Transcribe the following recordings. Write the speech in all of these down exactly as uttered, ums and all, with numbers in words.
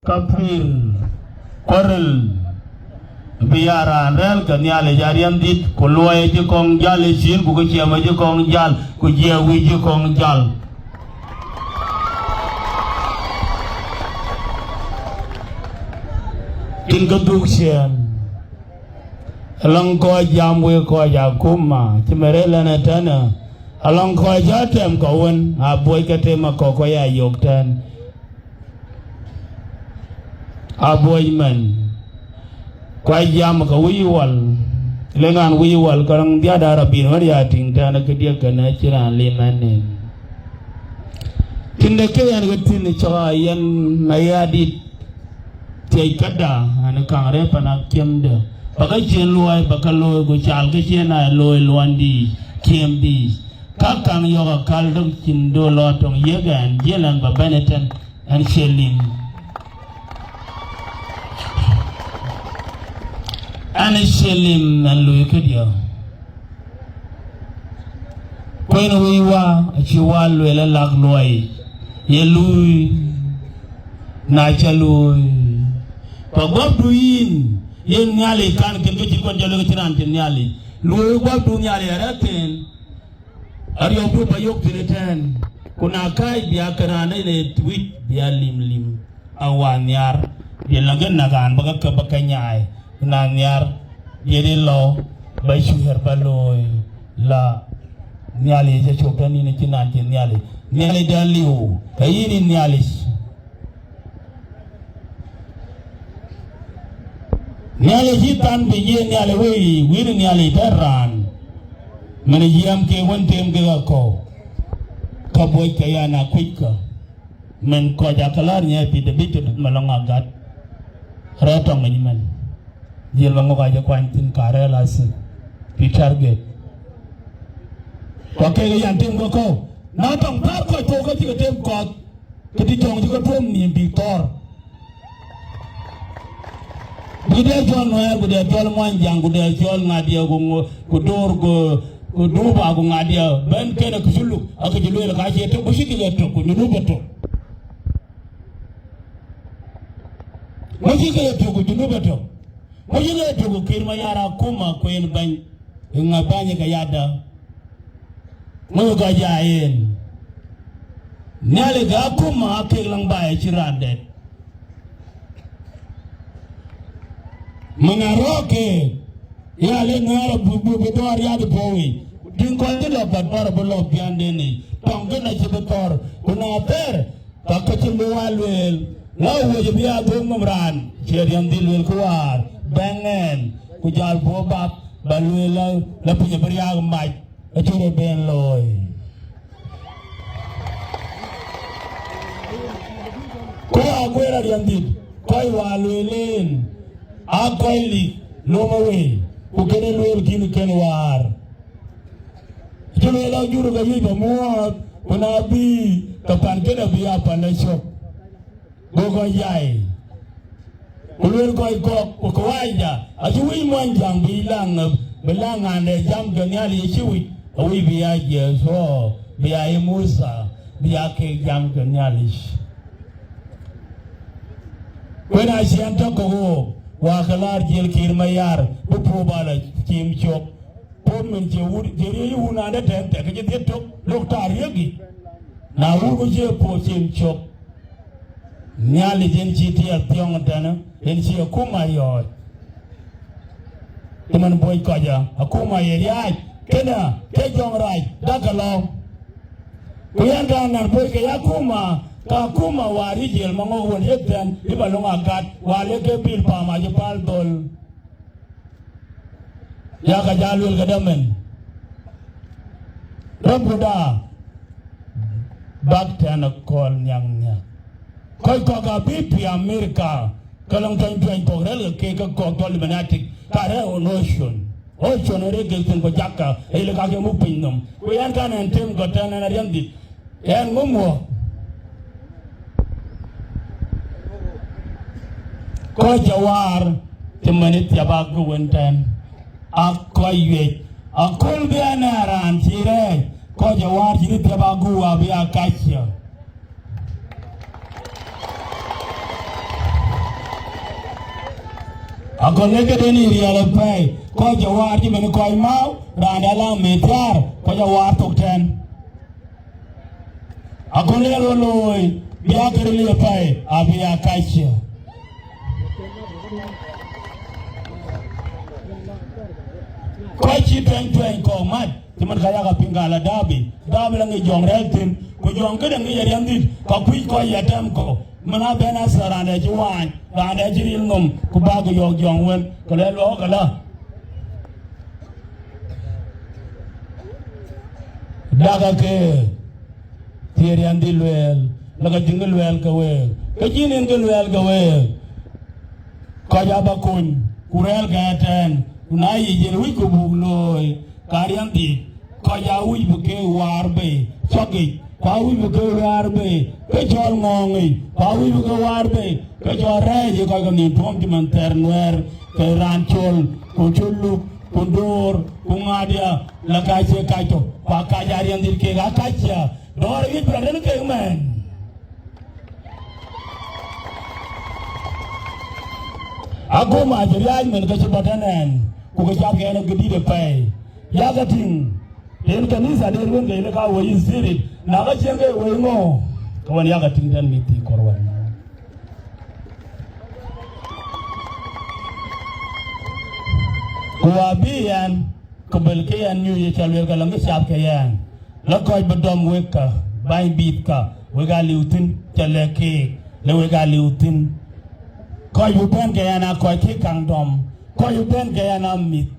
Ka pïïr ku ril bï ya raan rɛ̈ɛ̈r ke Nhialic ariɛm dït, ku luɔi acï kɔŋ jäl ë cin, ku kë ciɛm acï kɔŋ jäl, ku jiɛɛk wïc cï kɔŋ jäl. Tïŋ ke dhuk ciëën, alɔŋ kɔc jam wek kɔc akuma cï mɛn rëër lɛn ëtɛ̈në, alɔŋ kɔc cä tɛm kɔ̈u wën, abuɔc ke tem akɔ̈u kɔc aa yök tɛ̈n. Abuɔc mɛn, ku a jam ke wïc wal, le ŋan wïc wal, ke rɔŋ dhiat Arabin wën ya tïŋ tɛ̈n, këdiɛ̈ kënë acïn raan lim ɛn nin. Tïŋ de kë yɛn ke tïŋ cɔk a yɛn ayadït, thiëc këda, ɛn kaŋ rëër pan akiɛmde, ba ke cïn luɔi, ba ke looi, ku cal ke cïn a looi luɔndï, kiɛmdï. Ka kaŋ yɔ̈k akäl tök cïn do lɔ tɔŋ yiëk ɛn, jiël ɛn ba bɛ̈n ëtɛ̈n, ɛn cie lim. Ɛn cie lim ɛn luui këdiɛ̈. Ku en wëi wa acï wa lueel alak luɔi, ye luui, na cä luui, ku guɔ̈pdu yïn, yen Nhialic kan kën ke cï kɔn jɔ lueel ke cïn raan cïn Nhialic. Luui guɔ̈pdu Nhialic arɛ̈ɛ̈r thïn. Ariɔpdu ba yök thïn ëtɛ̈ɛ̈n, ku na kääc bï a kën raan ë wïc bï a lim lim, a wa nhiaar, bï la gën na raan ba ke ba ke nyaai, ku na nhiaar, bï ril lɔ, ba cuëër ba looi, la Nhialic acï cök tënë yïn cïn raan cïn Nhialic. Nhialic dɛ liu, ke yïn yïn Nhialic. Nhialic cï than piny, yen Nhialic wëi, wïïr Nhialic tɛ̈n raan. Mɛn yiɛɛm kek wën tem kek akɔ̈u, ka buɔc ke ya na kuc ke. Mɛn kɔc akë lär nyiɛɛi pïïr de bï cï dut malɔŋ agat. Rɛ̈ɛ̈r tɔŋ yic mɛn. Dhiël ba ŋök acï kuany thïn ka rɛ̈ɛ̈r la thïn. Pïïr target. Ku akek yan tim ke kɔ̈u. Na tɔŋ thär kɔc thou ke cï ke tem kɔ̈th. Këdï tɔŋ cï ke tuɔ̈m nhïïm bïk thɔ̈r. Ku dɛ cɔl Nuɛɛr, ku dɛ cɔl Muɔnyjäŋ, ku dɛ cɔl ŋadiɛ̈, ku ŋo-, ku Door, ku, ku Juba, ku ŋadiɛ̈, bɛ̈n kënë kë cï luk, akë cï lueel ka cie tök, ku cï kek ë tök, ku Junub ë tök. Ku cï kek ë tök, ku Junub ë tök. Ku cï kek ë tök, ku Kiir Mayar akuma ku en bɛ̈ny, ë ŋa bäny ë ke yada. Ŋö ka jai en? Nhialic ke akuma akek läŋ baai acïn raan dɛ̈t. Mɛn arɔ̈ɔ̈k ke, ya le Nuɛɛr abuk buk bï dɔ̈ɔ̈r riääk ë puɔ̈u yic. Tïŋ kɔc cï lɔ bät bär abï lɔ biänden yic. Tɔŋ kënë acï bï thɔ̈r, ku na thɛɛr, ka ke cï bï wa lueel, la wuɔ̈c abï ya dhuëëŋ nɔm raan, cie riɛm dhil lueel kë wäär, bɛ̈ŋ ɛn, ku jäl puɔ̈u bap, ba lueel la, la piny abï riääk mac. Acï rɔt ben looi. Kɔc Aguer ariɛm dït, kɔc wäär lueel en, aa kɔc lik lom awei, ku kënë lueel kïn kën wäär. Acï lueel la jur ke yuc ba muɔ̈ɔ̈th, ku na bï, ke pan kënë abï ya pan ë cök. Go kɔc jai, ku lueel kɔc kɔ̈k, ku kawaida, acï wïc Muɔnyjäŋ bï laŋ, bï laŋ ŋande jam ke Nhialic acï wïc, awïc bï ya Jethu, bï ya ye Mothe, bï ya kek jam ke Nhialic. Ku en aciɛn tɔ̈ ke wook, wäkë laar jiël Kiir Mayar, bï puɔ̈u ba la cim cök. Puɔ̈u mën cie wut, cie riëëc wun ande tɛ̈n tɛ̈ ke cï dhiëth tök, lok taar riëëk yic. Na wut ku cie puɔ̈u cim cök. Nhialic en cï tiɛɛl thiɔ̈ŋ tënë, en cï akuma yɔ̈ɔ̈c. Cï man buɔc kɔc ë akuma ye riääc, kënë ke jɔŋrac dak ke lɔ. Ku yɛn ka nɛn buɔc ke akuma, ka akuma wäär yic jiël maŋök wën yek tɛ̈n, ë ba löŋ agat, wäär lek ke bil pam acï päl dhöl. Ya ka jal luel këdë mën? Rɔt ku da bak tɛ̈n akɔ̈l nhiäk nhiäk. Kɔc kɔ̈k abï pïïr America, ke lɔŋ tuɛny tuɛny kɔ̈k rɛ̈ɛ̈r ke ke kɔ̈k tɔ̈ Illuminati, ka rɛ̈ɛ̈r on ocean. Ocean ë rëër kek thïn ku jakka, ë le ka ke muk piny nɔm. Ku yɛn kan ɛn tem gɔ̈t tɛ̈n ɛn ariɛm dït. Ɛn ŋö muɔ̈k? Kɔc cä waar cï mɛn ë thiap aa gup wën tɛ̈n, aa kɔc yuec, aköl bï ɛn ë raan cï rɛɛc, kɔc cä waar cïn ë thiap aa gup abï aa kac cä. Akɔ̈l lëk këden ë riɛl apɛi, kɔc ë waar cï bɛ̈n kɔc määu, raan dɛ̈ la mïth thiäär, kɔc ë waar thok tɛ̈n. Akɔ̈l lëk röt looi, bï aa kë ril apɛi, abï aa kac cië. Kɔc cï tuɛny tuɛny kɔ̈k mat, cï man ka yak apiŋ ka la daabi, daabi la ŋic jɔŋ rɛ̈ɛ̈r thïn, ku jɔŋ këde ŋic ariɛm dït, ka kuc kɔc ya tɛm kɔ̈u. Man abɛ̈n athɛɛr raan dɛ̈ cï waany, raan dɛ̈ cï ril nhom, ku bäk yɔ̈ɔ̈k jɔŋ wën, ke lɛ̈k luɔɔk ëlä. Dak ake thiëër yɛn dhil lueel, la ka cïn kë luɛɛl ke week, ke cïn en kë luɛɛl ke week. Kɔc aba kony, ku rɛ̈ɛ̈rkë ëtɛ̈ɛ̈n, ku na yic yen wïc ku buk looi, ka riɛm dhil. Kɔc aa wïc bï ke waar bei cɔk yic, ku aa wïc bï ke waar bei ke cɔl ŋɔ̈ɔ̈ŋ yic, ku aa wïc bï ke waar bei ke cɔl rɛɛc yic, kɔc ke nïïm tuɔ̈ɔ̈m cï man thɛɛr nuɛɛr, ke raan col, ku col luk, ku door, ku ŋadia, la ka cie kac tök, ku akac aa riɛm dhil keek akac cia, dɔ̈ɔ̈r ë wiëc bï rɔt tënë keek mɛɛn. Akuma acï riääc mën ke cï bɔ̈ tënë ɛn, ku ke cath ke ɛn ë gëdït ë pɛɛi. Yak e tïŋ, yen kanitha de ruɔ̈n ke yen ka woi spirit, na ka cieŋ ke woi ŋö, ke wën yak e tïŋ tɛ̈n mïth thii kɔ̈r wën. Ku abï ɛn, ku bɛ̈l ke ɛn nyuc ë ca lueel ke lɔŋ ke cath ke ɛn. La kɔc bï dɔm wek ka, bäny bïth ka, wek aa liu thïn, ca lɛ̈k keek, le wek aa liu thïn. Kɔc bï bɛ̈n ke ɛn aa kɔc kë kaŋ dɔm, kɔc bï bɛ̈n ke ɛn aa mïth.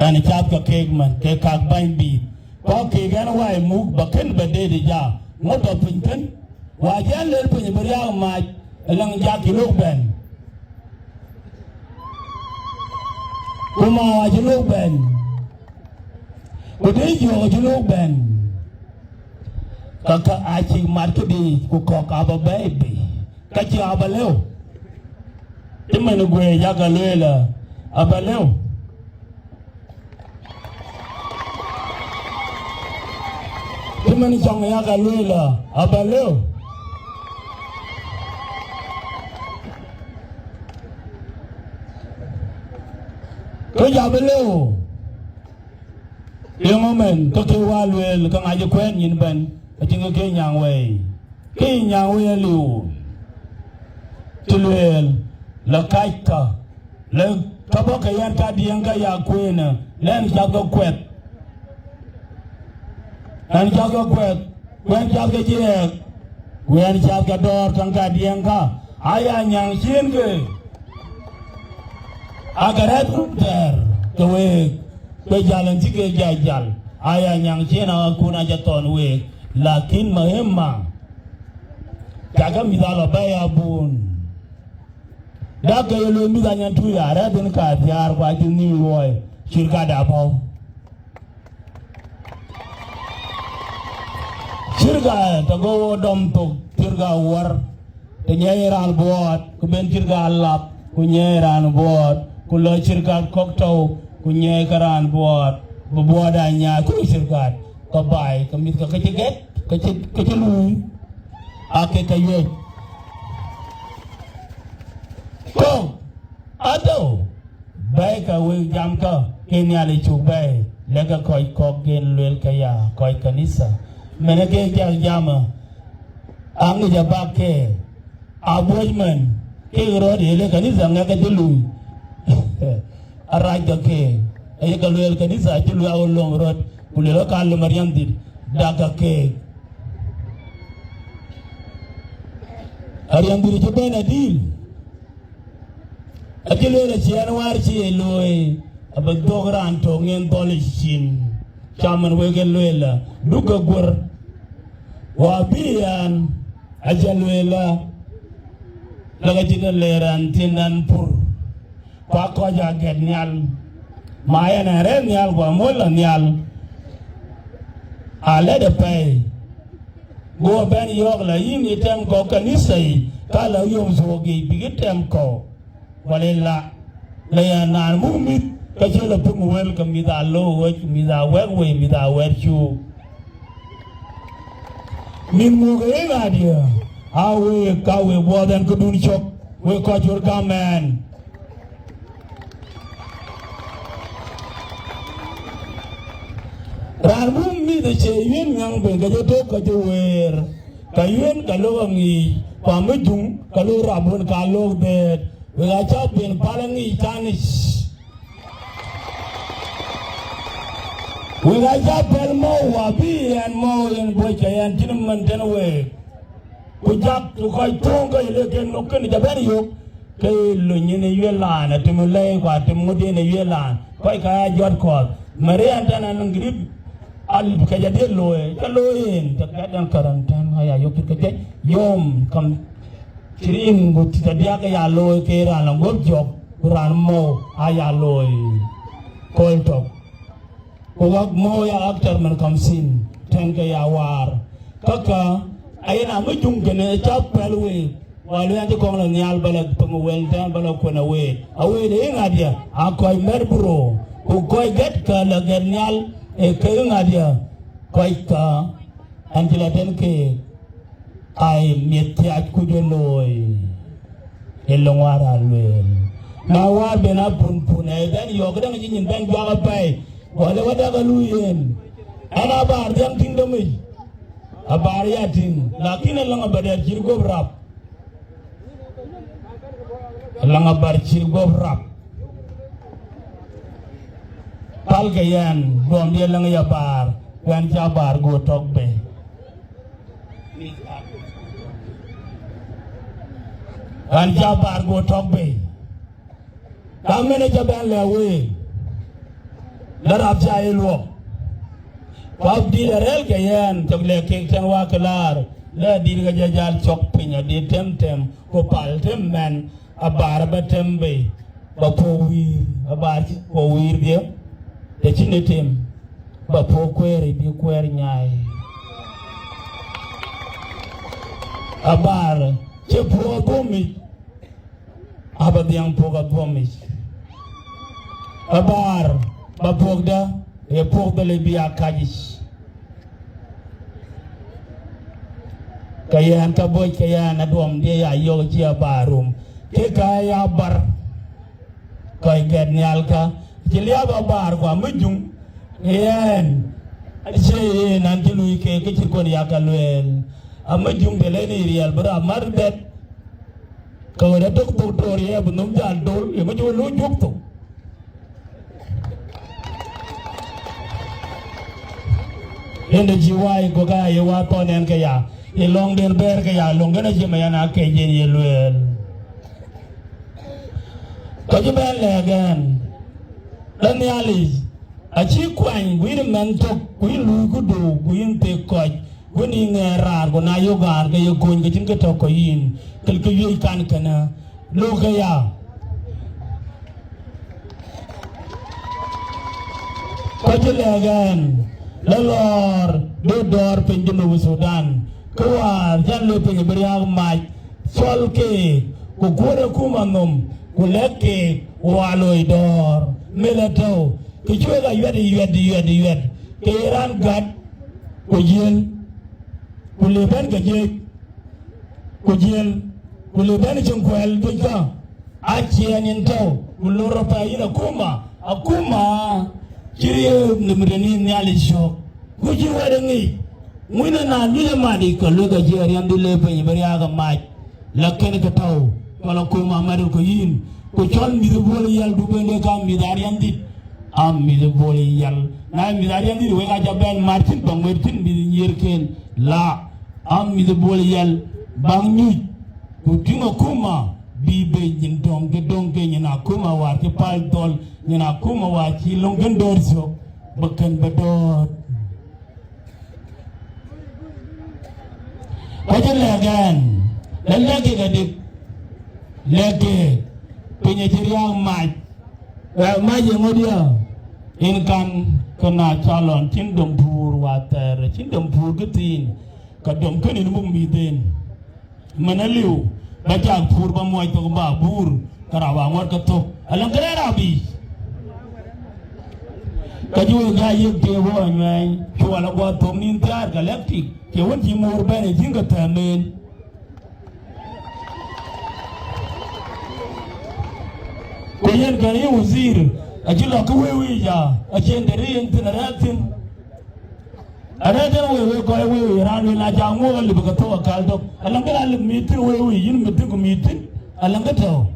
Ɛn cath ke keek man, ke kak bäny bïth. Kɔc keek ɛn wai muk, ba kën ba deet ë ja, ŋö tɔ̈ piny kën? Wa jɛn lel piny bï riääk mac, ëlëŋ jak cï lok bɛ̈n. Ku ma wa cï lok bɛ̈n. Ku dee jiɔ̈ɔ̈k cï lok bɛ̈n. Ka ka acïk mat këdï, ku kɔ̈k aba bɛ̈ɛ̈i bei. Ka cï aba lëu. Cï man guëëc yak lueel, aba lëu. Cï man cɔŋ yak lueel, aba lëu. Ke ja bï lëu. Yeŋö mën, ke ke wa lueel, ke ŋac ë kuɛ̈ɛ̈n nyin bɛ̈n, acïn ke ke nyaaŋ wei. Ke yï nyaaŋ wei aliu. Cï lueel, la kac ka, la ka bɔ̈ ke yɛn ka diɛŋ ka ya kuëënë, lɛ̈n cath ke kuɛth. Ɛn cath ke kuɛth, ku ɛn cath ke jiɛɛk, ku ɛn cath ke dɔ̈ɔ̈r käŋ ka diɛŋ ka, aya nyaaŋ ciëën ke. Aka rɛ̈ɛ̈r thɛɛr ke week, ke jäl ɛn cï ke ja jäl, aya nyaaŋ ciëën akun aca thɔn week, lakin mahema, cakë mïth alɔ bɛ̈ɛ̈i abun. Dak ke ye lueel mïth anyan tui arɛ̈ɛ̈r thïn ka thiaar ku acï nhïïm luɔi, cït ka da bɔ̈. Cirka të go wo dɔm thok, cirka wär, të nyɛɛi raan buɔɔt, ku ben cirka lap, ku nyɛɛi raan buɔɔt, ku lɔ cirka kɔ̈k tɔ̈u, ku nyɛɛi ke raan buɔɔt, bï buɔɔt aa nyaai, ku cirka ke baai, ke mïth ke ke cï gɛ̈t, ke cï, ke cï luui, aa kek ke yuec. Kɔ̈k atɔ̈u. Bɛ̈ɛ̈i ka wek jam ka, ke Nhialic cuk bɛ̈ɛ̈i, lɛ̈kë kɔc kɔ̈k gen luel ke ya kɔc kanitha. Mënë ke jak jam, aŋic abak ke, abuɔc mën, kek rɔt ye le kanitha ŋɛk acï luui. Arac ke ke, aye ke lueel kanitha acï luui aɣo löŋ rɔt, ku luel ka lom ariɛm dhil, dak ke ke. Ariɛm dhil cï bɛ̈n adil. Acï lueel aciɛɛn wäär cï ye looi, abï dhök raan tök ŋen dhɔl ë cin. Cam en wek ë lueel, duk ke guër. Wa bï ɛn, aca lueel, la ka cïn ë leer ɛn thïn ɛn pur. Ku akɔc agɛt nhial. Ma yɛn ë rɛ̈ɛ̈r nhial, ku amuɔ̈l lɔ nhial. Alɛ̈t apɛi. Go bɛ̈n yɔ̈ɔ̈k la, yïn ë tɛm kɔ̈u kanitha yic, ka la yom thuɔɔk yic bïk ë tɛm kɔ̈u. Wala la, la ya naan muk mïth, ka cï la piŋ wël, ke mïth aa look ɣöc, mïth aa wɛ̈k wei, mïth aa wɛ̈t cuuk. Mïth muk ë ŋadiɛ̈, Aa wek ka wek buɔɔth ɛn këdun cök, wek kɔc cɔl gam ɛn. Raan bï mïth ë cie yiën nyäŋ ben ke jɔ tök ke jɔ weer, ka yiën ka lok aŋic, ku amï juŋ ka lok rap wën ka lok dhëët, wek acä ben päl aŋic tanic. Wek acä pɛl mɔ̈u, abï ɛn mɔ̈u yen buɔc ke yɛn cïn man tën week. Ku jak ku kɔc töŋ ke le ke nok kënë ca bɛ̈n yök, ke lony yen ë wiël laanë, atem lɛi ku atem ŋot yen ë wiël laanë, kɔc ka ya jɔt kɔ̈th. Mɛ̈r yɛn tɛ̈n ɛn grip, alip ke jadï looi, ke looi yen, të kɛ̈t ɛn kärän tɛ̈n aya yök cït ke juëc, yom kam cï rin ku cït adiäk ke ya looi ke raan la guɔ̈p jɔk, ku raan mɔ̈u aya looi kööl tök. Ku wak mɔ̈u ya aktar min kamsin, tɛ̈n ke ya waar. Käkkä, ayen amï juŋ kënë cä pɛl week, wa luɛɛn cï kɔŋ la nhial ba la piŋ wël tɛ̈n ba la kuën aweet. Aweet ee ŋadï, aa kɔc mɛ̈r bï rou, ku kɔc gɛ̈t kä la gɛ̈t nhial, ee kek ŋadï, kɔc kä, ɛn cï la tën keek. Ai, miɛt thiac ku jɔ looi. Ee löŋ wäär aa lueel. Na wäär ben a pun pun, ee bɛ̈n yɔ̈ɔ̈k këdäŋ cï nyin bɛ̈n juak apɛi. Wälë wä dak a luui yen. Ɛn abaar dhiäŋ tïŋ dömic. Abaar ya tïŋ. Lakin ee läŋ abädɛɛr cït guɔ̈p rap. Ee läŋ abaar cït guɔ̈p rap. Pälkë yɛn, duɔmdiɛ̈ läŋ ya baar, ku ɛn cä baar guɔ tɔ̈k bei. Ɣɛn cä baar guɔ tɔ̈k bei. Ka mɛn ë cä bɛ̈n lɛ̈k week, la rap cä ye luɔk. Ku abdït arɛ̈ɛ̈l ke yɛn, cɔk lɛ̈k kek tɛ̈n wäkë laar, la dït ke jɔ jäl cɔk piny adït tɛm tɛm, ku pal tɛm mɛn, abaar abä tɛm bei, ba puɔ̈u wïïr, abaar cï puɔ̈u wïïr dhië, të cïn ë tɛm, ba puɔ̈u kueer, bï kueer nyaai. Abaar cï puɔ̈u dhuɔ̈mic, aba dhiäŋ puɔ̈k adhuɔ̈mic. Abaar ba puɔ̈kdä, ee puɔ̈k dhël bï aa kacic. Ke yɛn ka bɔ̈c ke yɛn aduɔmdiɛ̈ ya yɔ̈k cï abaar rum, ke ka ya bar. Kɔc gɛ̈t nhial kä, cï liääp abaar ku amï juŋ, yɛn, acie yen an cï luui keek, ke cït kɔn yak a lueel. Amï juŋ të leni riɛl bï rap mär dɛ̈t, ke ɣöt atök dhok toor ye bï nhom jäl dol, ye ŋö cï we luöc juɔ̈k thok? Yen de cï wai ku ka ye wa thɔn ɛn ke ya, ye lɔŋden bɛ̈ɛ̈r ke ya, löŋ kën acï mɛn akec yen ye lueel. Ka cï bɛ̈n lɛ̈k ɛn, la Nhialic acï kuany, ku yïn mɛnh tök, ku yïn luui këdu, ku yïn thek kɔc, ku yïn ŋɛɛr raar, ku na yök raan ke ye kony, ke cïn kë tɔ̈ kɔc yïn, ke, ke wiëc kan kënë, lok ke ya. Ka cï lɛ̈k ɛn, la lɔɔr, duɔ̈t dɔ̈ɔ̈r piny Junub Thudan, kë wäär cän le piny bï riääk mac, cɔl keek, ku kuöt akuma nhom, ku lɛ̈k keek, wa loi dɔ̈ɔ̈r, mel atɔ̈u, ke cuek ayuɛt, yuɛt, yuɛt, yuɛt, ke ye raan gät, ku jiël, ku le bɛ̈n ke jiëc, ku jiël, ku le bɛ̈n cïn kuɛl duöckë, acie ɛn yïn tɔ̈u, ku lor apɛi yïn akuma, akuma cï riëëu në mïtëni Nhialic cök, ku cï wɛ̈t ë ŋic, ŋuïn ë na luc ë matic, ke luek acï ariɛmdït le piny bï riääk ë mac, la kën ke tɔ̈u, cɔl akuma amat ku yïn, ku cɔl mïth ë Bol Yal du bende ka mïth ariɛmdït, a mïth ë Bol Yal. Na mïth ariɛmdït wek aca bɛ̈n mat thïn, ba ŋuɛ̈t thïn mïth nyiërken, la, a mïth ë Bol Yal, bäk nyuc, ku tïŋ akuma bï bei nyin döŋ ke döŋ ke nyin akuma wäär cï päl dhɔ̈l, nyin akuma wäär cï löŋ kën döör thiɔ̈k, bï kën bï döör. Ka cï lɛ̈k ɛn, la lɛ̈k kek adï, lɛ̈k kek, piny acï riääk mac, ë, mac ye ŋö dië, yïn kan, ke na cä lɔn, cïn dom puur wäthɛɛr, cïn dom puur këthiin, ka dom kënë yïn muk mïth en. Mën aliu, ba cak puur ba muɔc thok ba buur, ke rap aŋuɔt ke thok, alɔŋ kërɛɛr abiic. Ka juöc ka yek tëëk wɔ nyuɛɛny, cuɔl aguɔ thok nïn thiäär ke lɛ̈k tik, ke wën cï moor bɛ̈n ë cïn ke thɛ̈m en. Ku yen kën ye wazir, acï lɔ kë wëu yic, ya, acïn të rin thïn arɛ̈ɛ̈r thïn. Arɛ̈ɛ̈r tënë wek, wek kɔc wëu yic, raan wën na ca ŋuɔ̈k alip ke thok akäl tök. Alëŋ kë alip mïth thïn wëu yic, yïn mïth thïn ku mïth thïn, alëŋ kë tɔ̈u.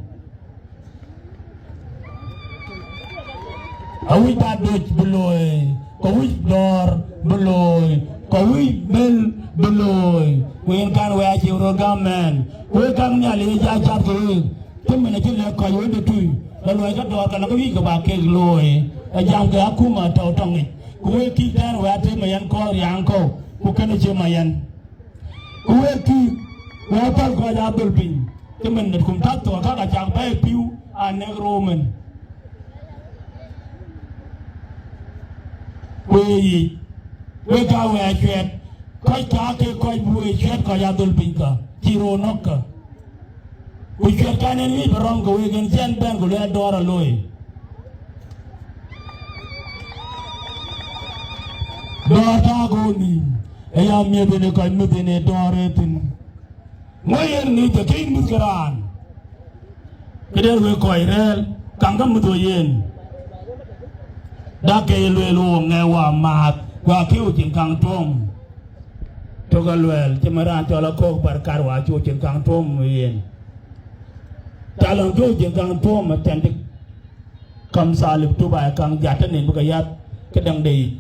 Awïc ba döc bï looi, ka wïc dɔ̈ɔ̈r bï looi, ka wïc bɛ̈l bï looi. Ku yen kan wek acï röt gam mɛɛn, ku wek käŋ Nhialic ë ca cath ke week. Cïmën acï lɛ̈k kɔc wënde tui, la luɔi ke dɔ̈ɔ̈r, ka la ke wïc ke ba kek looi, ë jam ke akuma tɔ̈u tɔŋ yic. Ku wek kï tɛ̈ɛ̈n wek atëëm ë yɛn kɔɔr riaŋ kɔ̈u, ku kënë cï ma yɛn. Ku wek kï, wek päl kɔc aa dhöl piny, cïmën net kum tath thok, ka ka cak bɛ̈ɛ̈i pïu aa nɛ̈k rou mën. Ku ë yic, wek ka wek acuɛt, kɔc ka ke kɔc bï wek cuɛt, kɔc aa dhöl piny ka, cï rou nɔ̈k ka. Ku cuɛt kan en wïc bï rɔ̈m ke wek en cï ɛn bɛ̈n ku luɛɛl dɔ̈ɔ̈r alooi. Dɔ̈ɔ̈r taak ɣöö nïïm, ë ya miëth en ë kɔc mïth en ë dɔ̈ɔ̈r ë thïn. Ŋö yen ŋic ke kï mïth ke raan? Këden wek kɔc rɛ̈ɛ̈r, kaŋ ke mïth ɣo yen. Dak ke ye lueel ɣöö ŋɛk wa maath, wa kï ɣo cïn kaŋ tuɔ̈ɔ̈m. Tök aluɛɛl, cïmën raan cɔl Aköök Bärkat wa cï ɣo cïn kaŋ tuɔ̈ɔ̈m yen. Ca lɔŋ cï ɣo cïn kaŋ tuɔ̈ɔ̈m ë tɛ̈n dïk. Kam thalip tup aa kaŋ jat tënë bï ke yäth këdäŋde yic.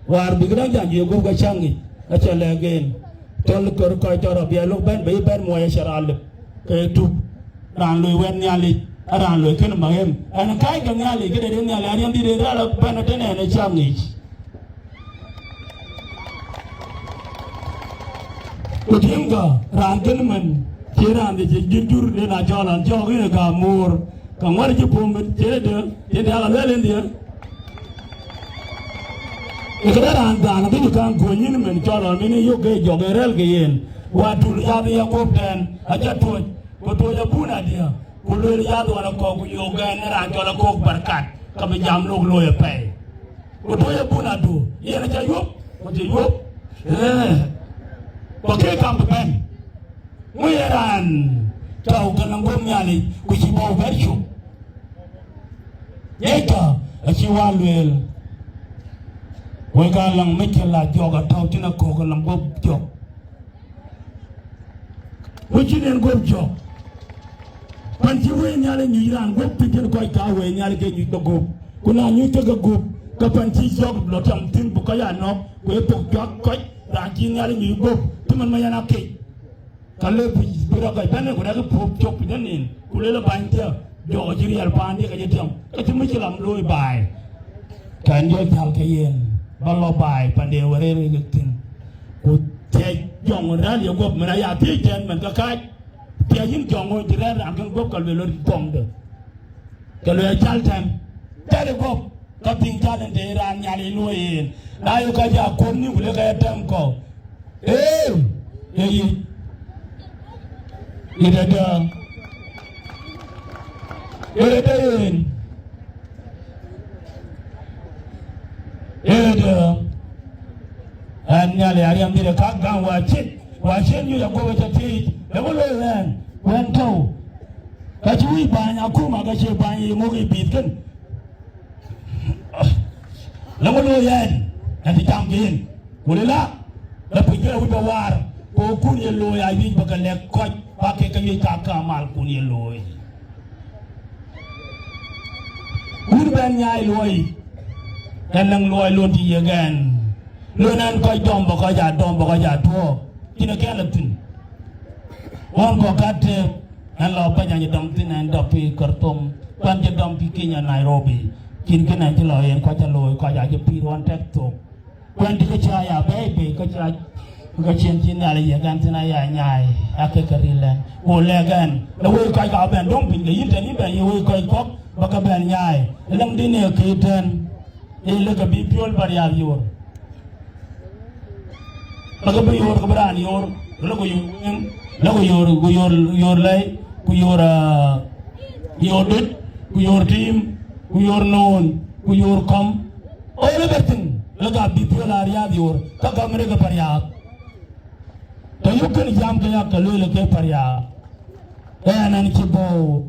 Wäär bï këdäŋ jany ye gup ke cäŋ yic, acä lɛ̈k en. Cɔl kör kɔc tɔ̈ rɔt bï lok bɛ̈n, bï bɛ̈n muɔc acä raan lip ke tup. Raan loi wɛ̈t Nhialic, a raan loi kënë maɣëm. Ɛn kääc ke Nhialic, këde de Nhialic, ariɛm dït en rɛ̈ɛ̈r bɛ̈n tënë ɛn ë cäŋ yic. Ku tiëŋkë, raan kënë mën, cie raan de cï jur jur, den a cɔl an, cɔk yïn ë gäm moor, ka ŋuɔ̈t cï pom, cie de, cie de aka lueel en dhië. Ë këde raan dhaan abï kaŋ kuöny yïn mën cɔl an, mën yök ke jɔk en rɛ̈l ke yen, wa tul yath ya guöp tɛ̈ɛ̈n, acä tuɔ̈c, ku tuɔ̈c abun adië, ku lueel yath ɣɔn akɔ̈k, ku yök ɛn ë raan cɔl Aköök Bärkat, ka bï jam lok looi apɛi. Ku tuɔ̈c abun adu, yen acä yuöp, ku cï yuöp. Ee, ku ke kam bï bɛ̈n. Ŋö ye raan tɔ̈u ke nɔŋ guöp Nhialic, ku cï bɔ̈ bɛ̈r cök? Ŋiɛckë acï Wä lueel, wek aa lɔŋ mec cï la jɔk atɔ̈u cïn Aköök ke nɔŋ guöp jɔk. Ku cïn en guöp jɔk. Pan cï Wëi Nhialic nyuc raan guöp, të cïn kɔc ka Wëi Nhialic ke nyuc ke guöp. Ku na nyuc ke ke guöp, ke pan cï jɔk lɔ tiam thïn bï kɔc aa nɔ̈k, ku ë thok juak kɔc, raan cï Nhialic nyuc guöp, cïmën ma yɛn akec. Ka le bï, bï rɔt kɔc bɛ̈n, ku rɛ̈k puɔ̈k cök piny ënïn, ku lëlë bäny thië, jɔk acï riɛl paandië ke cï tiam, ke cï mïc lam looi baai. Kɛn jɔ jäl ke yen, ba lɔ baai, panden wärëër ke thïn. Ku thiëc jɔŋ rɛ̈l ye guöp, mën aya thiëc tɛ̈n mën ke kääc, thiëc yïn jɔŋ ɣööc rɛ̈l raan kën guöp, ka lueel lɔ tɔŋde. Ke lueel cal tɛ̈n, tɛ̈l ë guöp, ka piŋ cal en të raan Nhialic luöi en. Na ye ka ja kuöt nïm, ku le ka ye tɛ̈m kɔ̈u. Ee, ee yic. Yïn ëdë. Yïn ëdë yen. Yïn ëdë. Ɛn Nhialic ariɛm dhil ë kak gam wa cin, wa cin nyuc aguɔ̈p ë tëthiic, ë ŋö looi ɛn, wën tɔ̈u. Ka cï wïc bäny akuma, ka cie bäny ye muk ë bïth kën. Lëŋö looi ɛn, ɛn cï cam ke yen? Ku lë la, la piny kënë wïc bä waar, ku kun ye looi aa wïc bä ke lɛ̈k kɔc, bä kek ke wïc ka kamal kun ye looi. Kun bɛn nyaai luɔi, ɛn lëŋ luɔi lon cï yiëk ɛn. Lon ɛn kɔc dɔm bä kɔc aa dɔm bä kɔc aa tuɔɔk, cïn ë kɛn la thïn. Ɣɔn kɔ̈k ka tëëk, ɛn lɔ piny acï dɔm thïn, ɛn dɔm pïïr Khartoum, ku ɛn cï dɔm pïïr Kenya, Nairobi. Cïn kënë ɛn cï lɔ yen kɔc cä looi, kɔc acï pïïr ɣɔn tɛ̈k thok. Ku ɛn cï kë cä ya bɛ̈ɛ̈i bei, kë cä, kë cïn cï Nhialic yiëk ɛn thïn aya nyaai, aa kek ke ril ɛn. Ku lɛ̈k ɛn, le wëi kɔc ka bɛn döŋ piny, ke yïn tën yïn bɛn ye wëi kɔc kɔ̈k, bä ke bɛn nyaai. Lëŋ dïn ee këc tɛ̈n. Ee, lëkë bï piöl bä riääk yoor. Lëkë bï yoor, ke bï raan yoor, lëkë yoor weŋ, lëkë yoor, ku yoor, yoor lɛ̈i, ku yoor, ah, yoor döt, ku yoor tiim, ku yoor noon, ku yoor kɔ̈m. All everything, lëkë bï piöl aa riääk yoor, ka gäm rek ë pariääk. Të yök kën jam ke yak ke lueel ke pariääk. Ɛn, ɛn cï bɔ̈,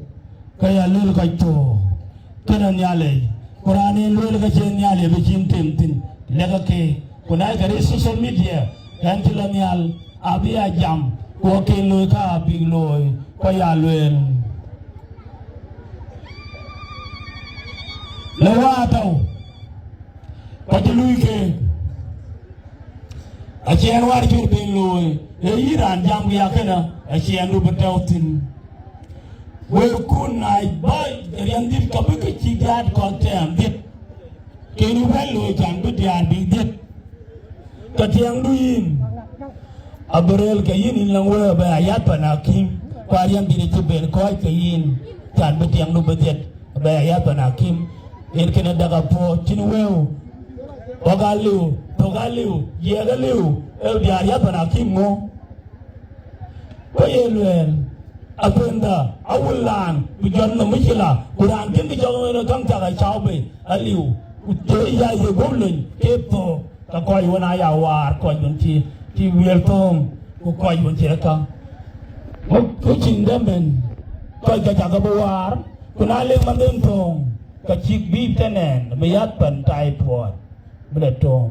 ke ya lueel kɔc thok. Kënë Nhialic, ku raan en lueel ke cïn Nhialic bï cïn tem thïn, lɛ̈kë keek. Ku na ye kë rëër social media, ɣɛn cï lɔ nhial, abï ya jam, ku akën looi ka abïk looi, ku ya lueel. Lë wä atɔ̈u, ku cï luui keek. Acie ɣɛn wäär cï röt ben looi, ee yïn raan jam, ku ya kënë acie ɣɛn du bï tɔ̈u thïn. Wëëkun na bä riɛndït, ka bï ke cï diäär kɔ̈k tɛɛm dhiëth, kën bï bɛ̈n looi can bï diäär bï dhiëth. Ke tiɛŋdu yïn abï rëër ke yïn, yïn lɔŋ wëu abï ya yäth pan akïm, ku ariɛndït acï ben kɔ̈ɔ̈c ke yïn, can bï tiɛŋdu bï dhiëth, abï ya yäth pan akïm. Yen kënë dak apuɔ̈u cïn wëu, ɣɔ̈k aliu, thök aliu, jiɛɛk aliu, ee diäär yäth pan akïm ŋö? Ku ye lueel, apɛndä, awul raan, ku jɔt nɔm ë cï la, ku raan kën kë cɔk ëmën ë käŋ cak acau bei, aliu, ku të ya ye guɔ̈p lony, ke thok, ka kɔc wën aya waar, kɔc wën cï, cï wiël thööŋ, ku kɔc wën cï ë käŋ. Ku, ku cïn dɛ̈ mën, kɔc ka cak ke bï waar, ku na lek manden thööŋ, ka cïk bï tënɛn, bï yäth pan typhoid, bï lɔ töŋ.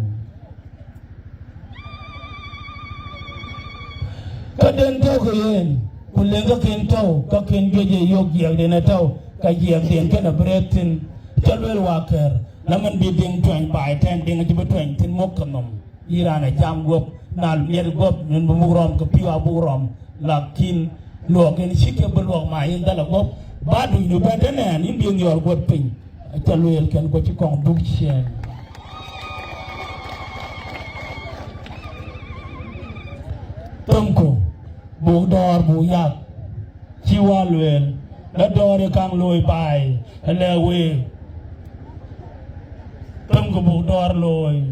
Ka den tɔ̈u ke yen, ku leŋ ka kën tɔ̈u, ka kën juëc ee yök jiɛɛkden ë tɔ̈u, ka jiɛɛkden kënë bï rëër thïn. Cä lueel wakër, na man bï Deŋ tuɛny baai tɛ̈n, Deŋ acï bï tuɛny thïn muk ke nɔm. Yïn raan ë jam guɔ̈p, na miɛt guɔ̈p, nën bï muk rɔm, ke pïu abuk rɔm, lakin luɔk en cï ke bï luɔk ma yïn dhal ë guɔ̈p, ba duc nu bɛ̈n tënɛn, yïn bï nhiɔɔr guɔ̈t piny. Aca lueel kën ku cï kɔŋ dhuk ciëën. Themku, buk dɔ̈ɔ̈r buk yak, cï wä lueel, la dɔ̈ɔ̈r ë kaŋ looi baai, ëlë week. Themku buk dɔ̈ɔ̈r looi,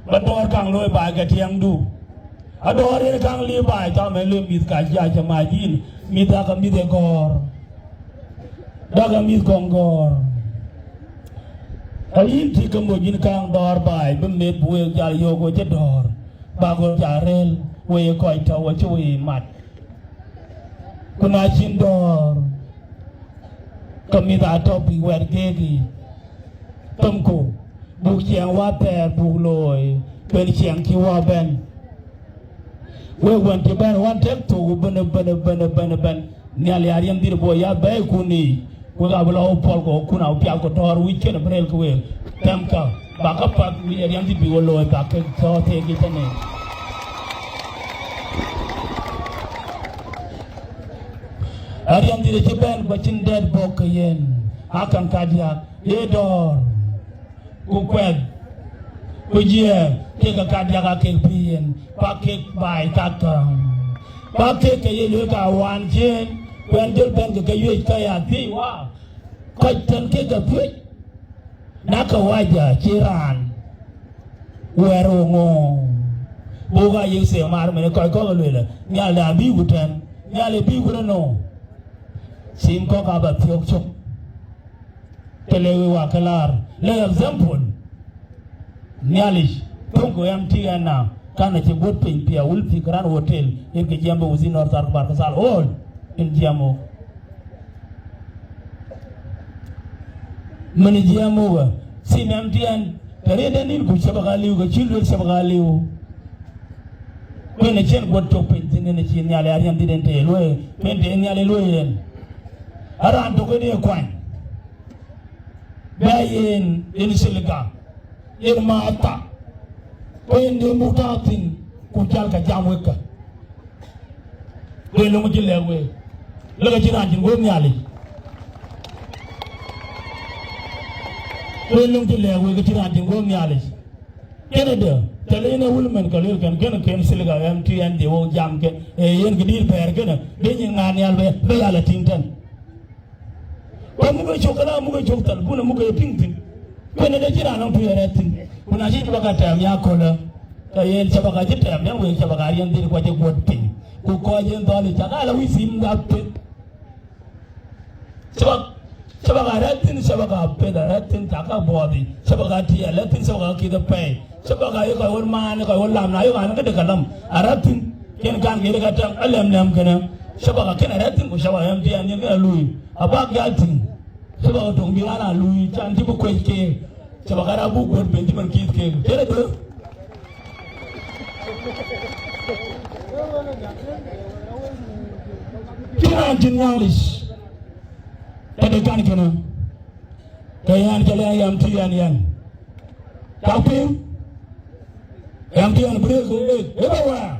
ba dɔ̈ɔ̈r kaŋ looi baai ke tiɛŋdu. Adɔ̈ɔ̈r yen kaŋ liep baai, thamë lë mïth ka jiac ë mac yïn, mïth dak ë mïth ë gɔ̈ɔ̈r, dak ë mïth kɔŋ gɔ̈ɔ̈r. Ayïn cï ke moc yïn kaŋ dɔ̈ɔ̈r baai, bï meth bï wek jal yök we cï dɔ̈ɔ̈r, bak we jal rëër, we ye kɔc tɔ̈u acï we mat. Ku na cïn dɔ̈ɔ̈r, ke mïth atɔ̈ bïk wɛ̈t geekï. Themku, buk ciɛɛŋ wäthɛɛr buk looi, ben ciɛɛŋ cï wä bɛ̈n. Wek wën cï bɛ̈n wän tek thok bën, bën, bën, bën, bën. Nhialic ariɛm dhil bɔ̈ ya bɛ̈ɛ̈ikun yiic. Wek abï lɔ pɔl ku kun apial ku dɔ̈ɔ̈r wïc kënë bï rëër ke week. Themkë, bak käpath wïc ariɛm dhil bï we looi, bak kek thɔ̈ɔ̈r theek yic tënë. Ariɛm dhil acï bɛ̈n ku acïn dɛ̈t bɔ̈ ke yen, akaŋ kadiäk, ye dɔ̈ɔ̈r, ku kuɛth, ku jiɛɛk, kek ë kadiäk aa kek pïïr yen, ku aa kek baai kakä, ku aa kek ke ye lueel ka wään ciëën, ku ɣɛn jɔl bɛ̈n ke ke yuec ka ya thiëc wä, kɔc tën kek ke piöc, na ke wac cï raan wɛ̈ɛ̈r wo ŋö? Buk aa yek themar mënë kɔc kɔ̈k ë lueel, Nhialic abï ku tɛ̈n, Nhialic bï ku rɔt nɔ̈k, thim kɔ̈k aa bä thiɔ̈k cök. Të le wek wä ke laar, le example, Nhialic, töŋ ku M T N na, kan acï guɔ̈t piny pia wul pï Grand Hotel, yen ke jiɛɛm bï within North Ark Barkasal all, yen jiɛɛm wok. Mën jiɛɛm wok, thim M T N, të riɛnde nïn ku shabaka liu, ke cï luel shabaka liu. Ku yen acïn guɔ̈t cök piny thïn, yen acï Nhialic ariɛm dhil en të ye luɔi, ku yen të ye Nhialic luɔi yen. Araan tök en ye kuany. Bɛ yen, yen Siliga, yen Matha, ku yen de muk tɔ̈ thïn, ku jal ka jam wek kä. Ku yen löŋ cï lɛ̈k wek, lëk acïn raan cïn guɔ̈p Nhialic. Ku yen löŋ cï lɛ̈k wek, acïn raan cïn guɔ̈p Nhialic. Kënë de, të le yen ë wul mën ka luel kën, kënë kën Siliga M T N de wok jam ke, ee yen këdïït bɛ̈ɛ̈r kënë, de nyin ŋa nhial bɛ, bɛ ya la tïŋ tën. Ku muk ë cök, kënë muk ë cök thal, bun muk ë piŋ thïn. Ku yen de cïn raan nɔŋ tui arɛ̈t thïn. Ku na cï shabaka tɛɛm ya köölë, ke yen shabaka cï tɛɛm, yen wek shabaka ariɛm dhil ku acï guɔ̈t piny. Ku kɔc yen dhɔ̈l ë cak ala wïc thïn dhap pith. Shabak-, shabaka arɛ̈t thïn, shabaka peth arɛ̈t thïn, cak ka buɔɔth yic. Shabaka tiɛɛl arɛ̈t thïn, shabaka kith apɛi. Shabaka ye kɔc ɣöt maan, ye kɔc ɣöt lam, na yok an, këde ka lam, arɛ̈t thïn. Yen kan kede ka tɛm, alɛm lɛm kënë. Shabaka kënë arɛ̈t thïn, ku shabaka M T N yen kënë alui. Abak jal tïŋ. Cï bä ke töŋ bï ɣän aa luui can cï bï kuec keek, cï bä ke raan buk guöt ben cï man kiith keek. Cïn adï? Cïn raan cïn Nhialic tëde kan kënë, ke yɛn cä lɛ̈k yɛn tï yɛn yɛn. Cä piŋ? Yɛn tï yɛn bï rëër ke week everywhere.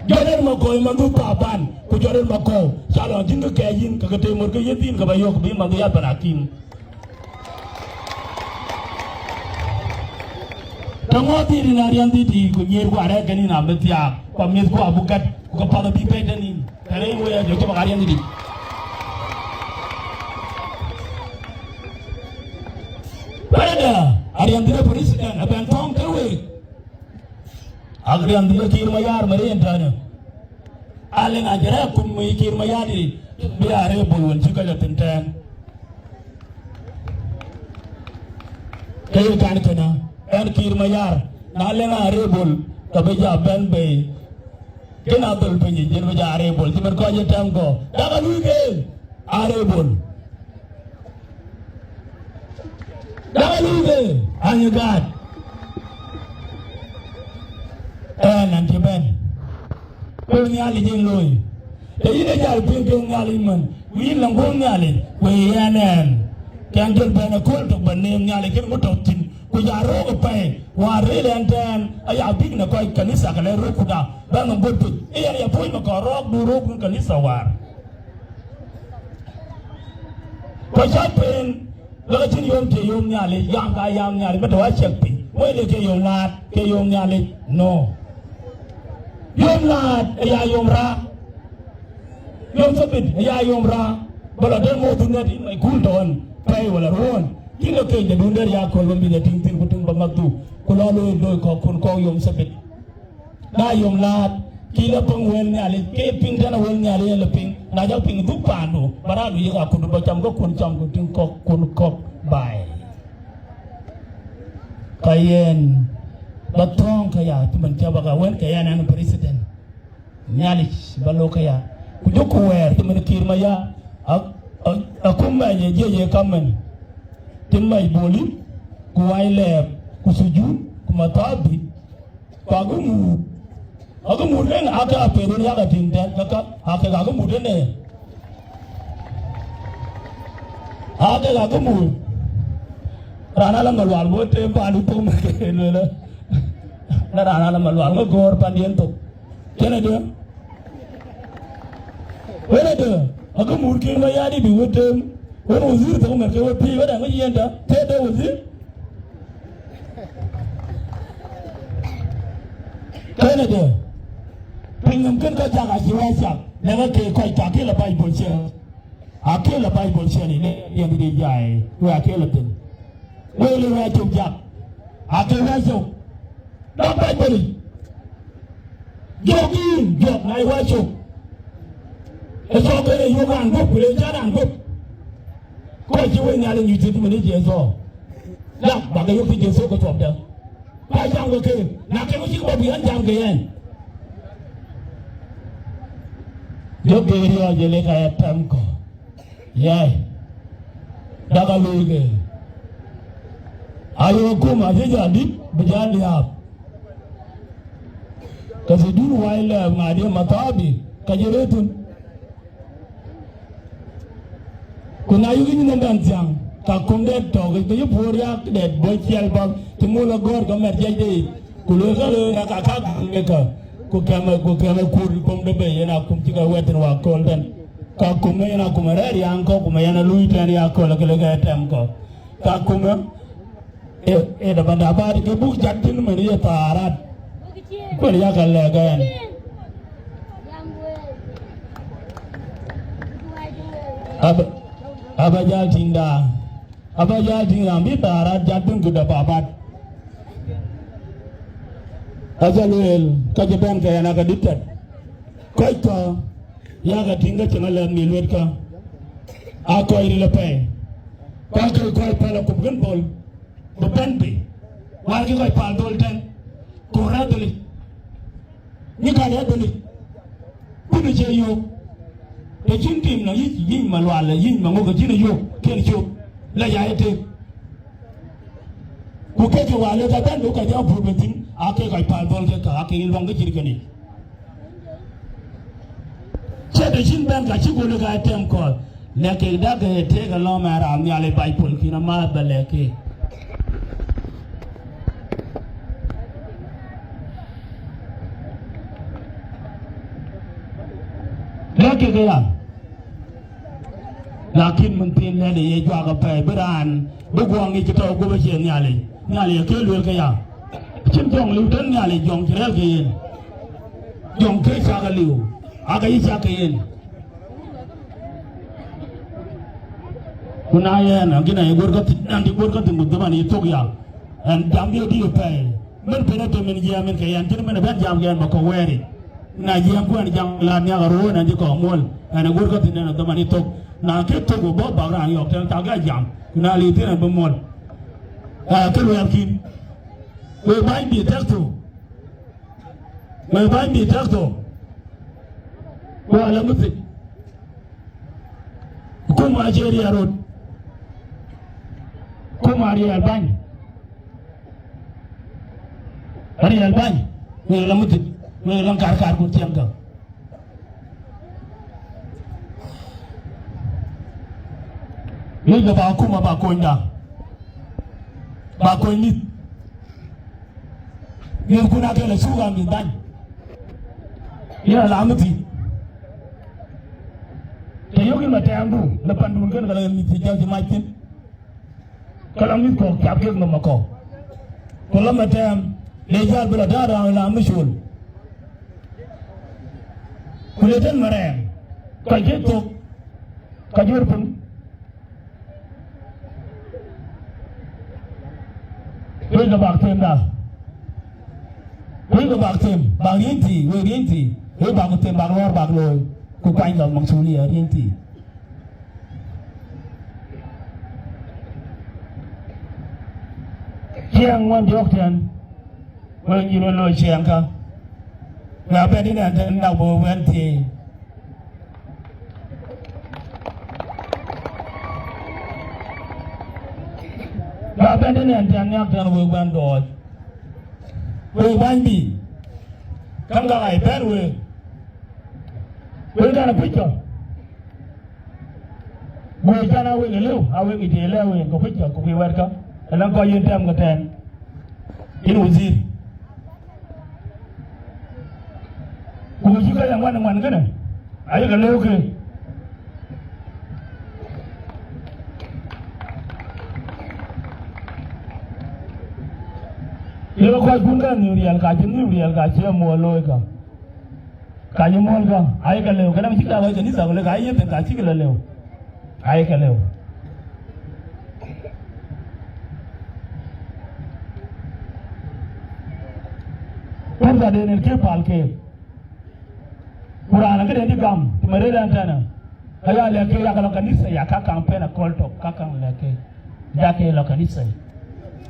Jɔt en makɔ̈u ë manhdu Thaban, ku jɔt en makɔ̈u, cä lɔ jïn ke kɛɛc yïn, ke ke tëë mor ke yïn dhïn, ke bä yök bï manhdu ya pan akïm. Të ŋɔ̈ɔ̈th yïn Ariɛɛn dhït yiic, ku nyiëër ku arɛ̈ɛ̈r kën yïn abï thiaak, ku amïth ku abï gät, ku ke path abï pɛ̈i tën yïn. Tënë yïn wëë jɔ cï bä Ariɛɛn dhït yiic. Wëëtdë, Ariɛɛn dhït ë president, abɛn thɔ̈ŋ ke week. Ariɛɛn dhït ë Kiir Mayar Maren tënë. Alëŋ a jërɛ kum ë Kiir Mayar yic, bï a rebel wën cï kɔc lɔ thïn tɛ̈ɛ̈n. Ke ye kan kënë, ɛn Kiir Mayar, na lëŋ a rebel, ke bï ja bɛ̈n bei. Kën a dhöl piny yic, yen bï ja rebel, cï bɛ̈n kɔc ye tɛ̈m kɔ̈u. Dak a luui ke rebel. Dak a luui ke anyï gaat. Ɛn an cï bɛ̈n. Ku Nhialic yen looi. Të yïn ë jal piŋ ke Nhialic man, ku yïn la guöp Nhialic, ku yɛn ɛn. Kɛn jɔl bɛ̈n ëkööl tök bä neem Nhialic kën ŋö tɔ̈ thïn, ku ja röök ë pɛ̈i, wäär rëër ɛn tɛ̈ɛ̈n, aya bïk në kɔc kanitha ke lɛ̈k röökku da, bä nɔm böt piny. Ë yɛn ya puɔ̈c makɔɔr rɔɔk du röökku kanitha wäär. Ku cä pen, lɔk acïn yom cie yom Nhialic, yam ka yam Nhialic, bä tɔ̈ acek piny. Wël ë ke yom laat, ke yom Nhialic, no. Yom laat ë ya yom raak. Yom thabit ë ya yom raak. Bä lɔ den moth nɛt yïn mai kul tɔ̈ ɣɔn, pɛ̈i wala ruɔ̈ɔ̈n. Yïn lɔ keny de dun der ya köl bä mïth ë tïŋ thïn ku tïŋ bä ŋäthdu. Ku lɔ looi looi kɔ̈k kun kɔ̈k yom thabit. Na yom laat, kï lɔ piŋ wël Nhialic, ke piŋ tënë wël Nhialic ë lɔ piŋ. Na jɔ piŋ dhuk paandu, bä raandu yek akutdu bä cam ke kun cam ku tïŋ kɔ̈k kun kɔ̈k baai. Ka yen bä thɔ̈ɔ̈ŋ këya, cï man cä bä ka wën ke yɛn ɛn president. Nhialic bä lok këya. Ku jɔku wɛɛr, cï man Kiir Mayar, a, a, akum mɛc ë jiëc ë kamën. Cï mɛc Boli, ku Wailɛɛp, ku Thujun, ku Mathabi, ku Agumur. Agumur ken ake apedun yak atïŋ tɛ̈n, kaka, ake Agumur ënë. Ake Agumur. Raan ala Malual bï tem paandu thok, luelë. Na raan ala Malual ŋö gɔ̈ɔ̈r pandiɛn thok. Cïn adï? Wën adï? Agumur Kiir Mayar dï bï we tem. Wën wazir thok mɛt ke we piëc, wën aŋic yen tɔ̈, tëde wazir. Kën adï? Pinynhom kën kɔc cak acï wɛ̈ɛ̈t cak, lɛ̈k ke kɔc cak kï lɔ Baibol ciëën. Akël ë Baibol ciëën, ë yen dï jai, we akël ë thïn. We le we cök jak. Akël we cök. Dɔk Baibol yic. Jɔk yïn, jɔk na ye we cök. Ë cɔk kën ë yök raan guöp, ku le cä raan guöp. Kɔc cï we Nhialic nyuc thïn, cï man ë Jethu. Lak, bak ke yök cï Jethu ke thuɔpde. Ka jam ke ke, na ke cïk bä bï ɣɛn jam ke yɛn. Jɔ ke riɔ̈ɔ̈c ë lek aya tɛm kɔ̈u. Yai. Dak a luui ke. Ayo kum acï jɔ dït bï jɔ liaap. Ke Thujun, Wailɛɛp, ŋadï Mathabi, ka jɔ rëëtun. Ku na yuk yïn nɔm bɛn thiäŋ, ka kum dɛ̈t tɔ̈ ke yï puɔ̈r yak dɛ̈t bɔ̈ ciɛl bäk, cï mul agɔ̈ɔ̈r ke mɛt jiɛcde yic, ku lueel ka lueel ka, ka, ka gäm ke ka, ku kɛmɛ, ku kɛmɛ kur pom de bei, yen akum cï ke wɛ̈t thïn waköl tɛ̈n. Ka kum yen akum rɛ̈ɛ̈r riaŋ kɔ̈k, ku mɛ yen alui tɛ̈n ya köl, ke le ke tɛm kɔ̈k. Ka kum ë, ë, ë daba daba ke buk jat thïn mën ye thaarat. Kuën yak alɛ̈k ɛn. Aba, aba jal tïŋ da. Aba jal tïŋ raan bï thaarat jat thïn ku daba bat. Aca lueel, ka cï bɛ̈n ke ɛn aka dït tɛt. Kɔc kɔ̈, yak atïŋ ke cïn alɛ̈th mil wet kä. Aa kɔc ril apɛi. Ku aa kɔc päl akup kën dhöl. Bï bɛ̈n bei, wäär kï kɔc päl dhöl tɛ̈n, ku rɛ̈ɛ̈r dhölic, nyï kɔc rɛ̈ɛ̈r dhölic, kun ë cie yöök, Ke cïn tim nɔŋ yic, yic Malual, yic Maŋök, ke cïn ë yök, kën cök, la ya ye tek. Ku kek ke wal ë ka bɛ̈n, bï kɔc jɔ puur bï thïn, aa kek kɔc päl dhöl kek ka, aa kek luaŋ kë cït kënë. Cie të cïn bɛ̈n, ka cï gol ë ka tɛm kɔ̈th, lɛ̈k kek dak ke tek alɔ̈ɔ̈m ë raan Nhialic bac pol kïn amääth bä lɛ̈k kek. Lɛ̈k kek aya. Lakin mën thiin lɛ̈t ë ye juak apɛi, bï raan, bï guɔ ŋic cï tɔ̈u guöp acie Nhialic. Nhialic akëë lueel këya. Acïn jɔŋ liu tën Nhialic, jɔŋ cï rɛ̈ɛ̈r ke yen. Jɔŋ kë cak aliu, aka yï cak ke yen. Ku na yɛn, an, gïn aye guöt ka thïn, an, cï guöt ka thïn, ku dhaman yï thök ya. Ɛn jam diëëu diëëu pɛi. Mën pen atem en jiɛɛm en ke yɛn, cïn mën ëbɛ̈n jam ke ɛn ba kɔ̈k wɛɛri. Na jiɛɛm ku ɛn jam la nhiak aruɔ̈ɔ̈n, ɛn cï kɔ̈k muɔl, ɛn ë guöt ka thïn ɛn ë dhaman yï thök. Na kë thök ku bɔ̈ bak raan yɔ̈ɔ̈k tɛ̈n, cak ya jam. Ku na liu thïn ɛn bï muɔl. Aa, kë luɛɛl kïn. Wek bäny bï tɛ̈k thok. Wek bäny bï tɛ̈k thok. Ku ala mïthik. Kum acie riɛl rot. Kum ariɛl bäny. Ariɛl bäny. Wek la mïthik. Wek la kar kar ku tiɛŋ ka. Wek ba kum aba konyda. Ba kony mïth. Mïthkun akël acuk aa mïth bäny. Yen ala mïthii. Të yök yïn matɛɛmdu, la pandun kën, ka la mïth cï jɔl cï mac thïn. Ka la mïth kɔ̈k cap kek nɔm akɔ̈u. Ku la matɛɛm, le jäl bï la daar raan la mïcol. Ku le tën marɛɛm, ka jël thok, ka jël piny. Wek ke bak themda. Wek ke bak them, bak riëny thii, wek riëny thii. Wek bak ku them, bak lɔ̈ɔ̈r, bak looi. Ku kuany lɔ masulia riëny thii. Ciɛɛŋ ŋuɔn jɔɔk tɛ̈n. Wek nyïïr wek looi ciɛɛŋkä. Wek abɛ̈n tënë ɛn tɛ̈n, nak bï wek wɛ̈n thieei. Wek abɛ̈n tënë ɛn tɛ̈n, niak tɛ̈n wek bɛ̈n dɔɔc. Wek bäny bï. Käŋ ka ɣai bɛ̈n wek. Wek tɛ̈n akuc kɔ̈u. Wek tɛ̈n a wek ë lëu, a wek ë tëë lëu wek, ku kuc kɔ̈u, ku kuc wɛ̈tkä. Ëlëŋ kɔc yen tɛm ke tɛ̈n. Yen wazir. Ku cï ka ya ŋuan ŋuan kënë, ayek lëu ke. Yek kɔckun ka nhïïm riɛl, ka cï nhïïm riɛl, ka cï muɔl looi ka. Ka cï muɔl ka, ayek lëu. Këdäŋ cï ka lɔ kanitha, ku le ka ye piɛth, ka cïk lɔ lëu. Ayek lëu. Purtha den en ke päl keek. Ku raan këden cï gam, të mërëël ɛn tɛ̈në, ka ya lɛ̈k ke yak lɔ kanitha ya, ka kaŋ pɛn akɔ̈l tök, ka kaŋ lɛ̈k ke, yak ke lɔ kanitha.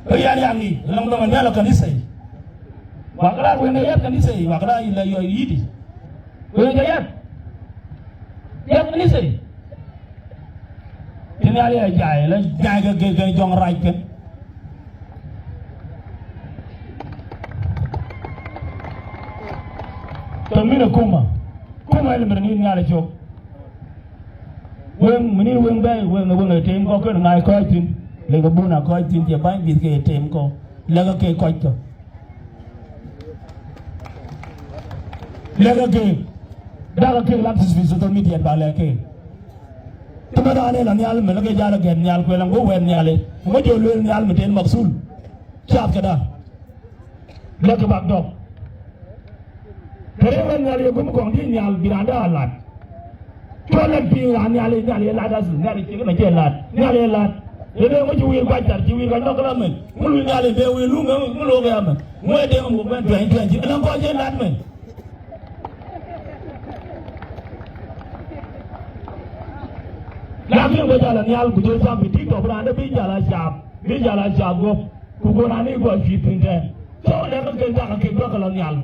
Ke yɛn ya ŋic, lɔŋ dɔm ë lɔ kanitha. Wakë raan wën ë yɛt kanitha, wakë raan yï lɔ yɔ̈ɔ̈c yïdï. Wën ë yɛt. Yɛt kanitha. Cïn Nhialic ë jai, la jai ke, ke, ke jɔŋ rac ke. Tɔ̈ mïn akuma, kuma ëlë mërë nïn Nhialic cök. Weŋ, mëni weŋ bɛ̈ɛ̈i, weŋ, weŋ ë tem kɔ̈k kën ŋaai kɔc thïn, lek abun a kɔc thïn, cie bäny bïth ke ë tem kɔ̈k, lɛ̈k ke kɔc kɔ̈k. Lɛ̈k ke, dak ke lat fi social media ba lɛ̈k ke. Të man raan ë la nhial, mën ke jal gɛ̈t nhial, ku ë la ŋö wɛ̈t nhial, ŋö jɔ lueel nhial, mën ten maksul. Cath këda. Lɛ̈k ke bak dɔ̈k. Të rëër wɛ̈t nhial ye guöm kɔŋ dït nhial, bï raan dɛ̈ a lat. Cɔl lɛ̈k piŋ raan Nhialic, Nhialic ye lat asli, Nhialic cï kënë cie lat, Nhialic ye lat. Ye de ŋö cï wir kuac thar, cï wir kuac nɔ̈k këlä mën? Ŋö luui Nhialic be wir luŋ, ŋö, ŋö look ya mën? Ŋö ye deŋ muk bɛ̈n tuɛny tuɛny cït, ëlä kɔc ye lat mën? Lakin go jal a nhial ku jɔl cam bï tik tɔ̈, bï raan dɛ̈ bï jal a cam, bï jal a cam guɔ̈p, ku go raan ë guɔ cuit piny tɛ̈n. So, lɛ̈k ke dak ke duɔ̈kkë lɔ nhial.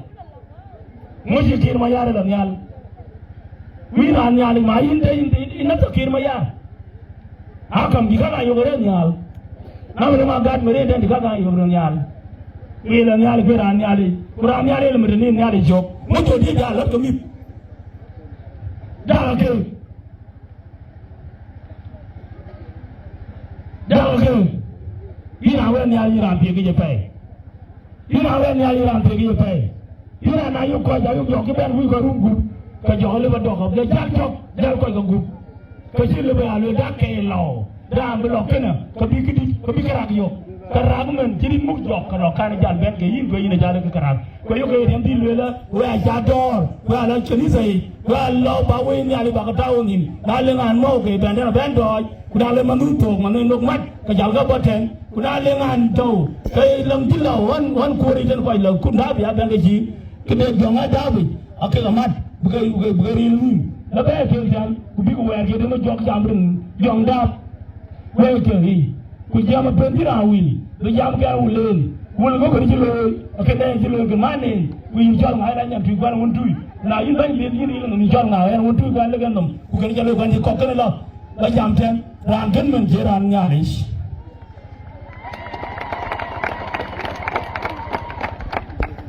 Ŋö cï Kiir Mayar lɔ nhial? Wïn raan Nhialic, ma yïn tëë yïn, yïn, yïn nathë Kiir Mayar. Akam dï kaka yök rëër nhial. Na wën, ma gat meren tën dï kaka yök rëër nhial. Wïn la Nhialic, kuïn raan Nhialic, ku raan Nhialic lë mët tënë Nhialic cök. Ŋö cök dï jal lät ke mïth? Jal ke. Jal ke. Yïn a wën nhial, yïn raan thiëk yic ëpɛi. Yïn a wën nhial, yïn raan thiëk yic ëpɛi. Yïn raan na yök kɔc, ayök jɔk cï bɛ̈n wïc kɔc rum gup, ke jɔk lëp adɔk, ke jal cɔk, jal kɔc ke gup. Ke cï lëp ë alueel, dak ke lɔ, raan bï lɔ kënë, ke bï këdït, ke bï kërak yök. Kërak mën cï dït muk jɔk, ke lɔ kan jal bɛ̈n ke yïn, ke yïn ë jal ke kërak. Ku yök ke riɛm dhil lueel, we aca dɔɔr, we ala kanitha yic, we alɔ ba wëi Nhialic ba ke tääu nïn. Na le ŋan mɔ̈u ke bɛ̈n tën abɛ̈n dɔɔc, ku na le manhun thok, manhun nok mat, ke jal ke bɔ̈ tën. Ku na le ŋan tɔ̈u, ke lɔŋ cï lɔ ɣɔn, ɣɔn kuöör yic tën kɔc lɔ, ku dap ya bɛ̈n ke cï, këde jɔŋ aa dap yic, akek amat, bï ke, bï ke, bï ke ril nïm. La bɛ̈ɛ̈i kek jam, ku bïk wɛɛr kek dëmë jɔk jam rin jɔŋ dap. Wɛɛr kek yic, ku jam ë pën cï raan wïl, bï jam kɛn wul en. Wul ŋö kënë cï looi, akënë cï looi kë man en, ku yïn cɔl ŋa yen anyan tui kuan wun tui. Na yïn bɛ̈ny lieth yïn ril nɔm, yïn cɔl ŋa yen wun tui kuan lek en nɔm, ku kënë cä looi kuan cï kɔk kënë lɔ, ba jam tën, raan kën mën cie raan Nhialic.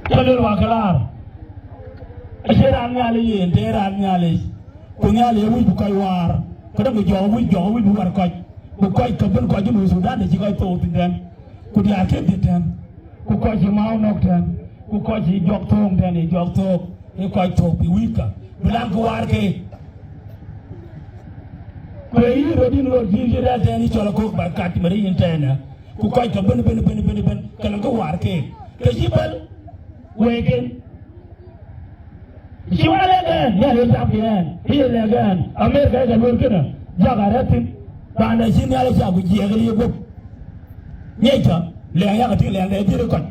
Cä luel wakë raar, acie raan Nhialic yen, tëë raan Nhialic. Ku Nhialic awïc bï kɔc waar, këdäŋ ku jɔk awïc, jɔk awïc bï war kɔc, bï kɔc ke bën kɔc Junub Thudan të cï kɔc thou thïn tën, ku diäär ke dhiëth tën, ku kɔc cï määu nɔ̈k tën, ku kɔc cï jɔk thööŋ tën ë jɔk thöök, ë kɔc thök bï wïc ka, bï laŋ kë waar keek. Ku ë yïn röt yïn röt cï cï rɛ̈ɛ̈r tën yï cɔl aköök ba kat mërë yïn tënë, ku kɔc ke bën, bën, bën, bën, bën, ke laŋ kë waar keek, ke cï päl wëëken. Cï wën lek ɛn, Nhialic jam kï ɛn, kï ye lek ɛn, Amerika ye ka luel kënë, jak arɛ̈t thïn. Raan dɛ cï Nhialic cak ku jiɛɛk ë liep guöp. Ŋiɛckë, lɛ̈ŋ yakë tïŋ lɛ̈ŋ dɛ dhiëëth ë kɔc.